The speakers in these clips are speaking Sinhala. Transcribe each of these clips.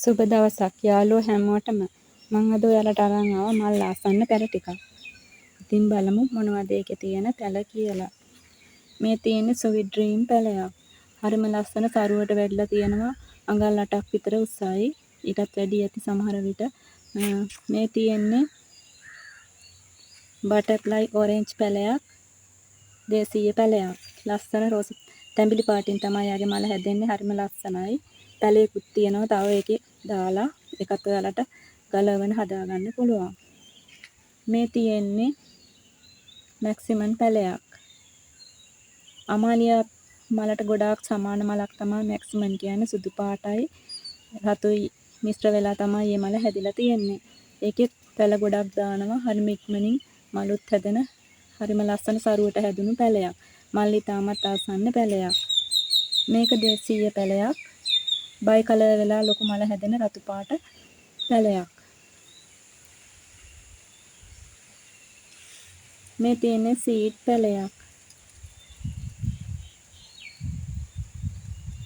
සුබ දවසක් යාළුවෝ හැමෝටම. මං අද ඔයාලට අරන් ආවා මල් ආසන්න පැල ටිකක්. ඉතින් බලමු මොනවද ඒකේ තියෙන පැල කියලා. මේ තියෙන්නේ ස්වීට් ඩ්‍රීම් පැලයක්. හරිම ලස්සන සරුවට වැඩිලා තියෙනවා. අඟල් 8ක් විතර උස්සයි. ඊටත් වැඩි ඇති සමහර විට. මේ තියෙන්නේ බටර්ෆ්ලයි ඔරෙන්ජ් පැලයක්. දේශීය පැලයක්. ලස්සන රෝස තැඹිලි පාටින් තමයි යාගේ මල හැදෙන්නේ. හරිම ලස්සනයි. පැලයකුත් තියෙනවා තව ඒකේ දාලා ඒකත් ඔයාලට ගලවගෙන හදාගන්න පුළුවන්. මේ තියෙන්නේ මැක්සිමන් පැලයක්. අමාලියා මලට ගොඩාක් සමාන මලක් තමයි මැක්සිමන් කියන්නේ. සුදු පාටයි රතුයි මිශ්‍ර වෙලා තමයි මේ මල හැදිලා තියෙන්නේ. ඒකෙත් පැල ගොඩක් දානවා. හරිම ඉක්මනින් මලුත් හැදෙන හරිම ලස්සන සරුවට හැදුණු පැලයක්. මල් ඉතාමත් ආසන්න පැලයක්. මේක දේශීය පැලයක්. බයි කලර් වෙලා ලොකු මල හැදෙන රතු පාට පැලයක්. මේ තියෙන්නේ සීඩ් පැලයක්.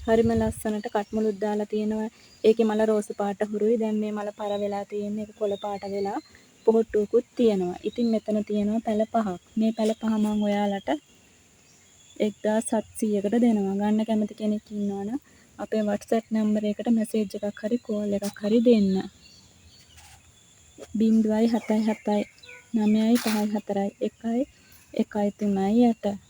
හරිම ලස්සනට කට්මුළුත් දාලා තියෙනවා. ඒකේ මල රෝස පාට හුරුයි. දැන් මේ මල පර වෙලා තියෙන්නේ. ඒක කොළ පාට වෙලා පොහොට්ටුවකුත් තියෙනවා. ඉතින් මෙතන තියෙනවා පැල පහක්. මේ පැල පහ මං ඔයාලට 1700කට දෙනවා. ගන්න කැමති කෙනෙක් ඉන්නවනම් අපේ WhatsApp number එකට මැසේජ් එකක් හරි කෝල් එකක් හරි දෙන්න. 0.77 9 5 4 1 1 3 8.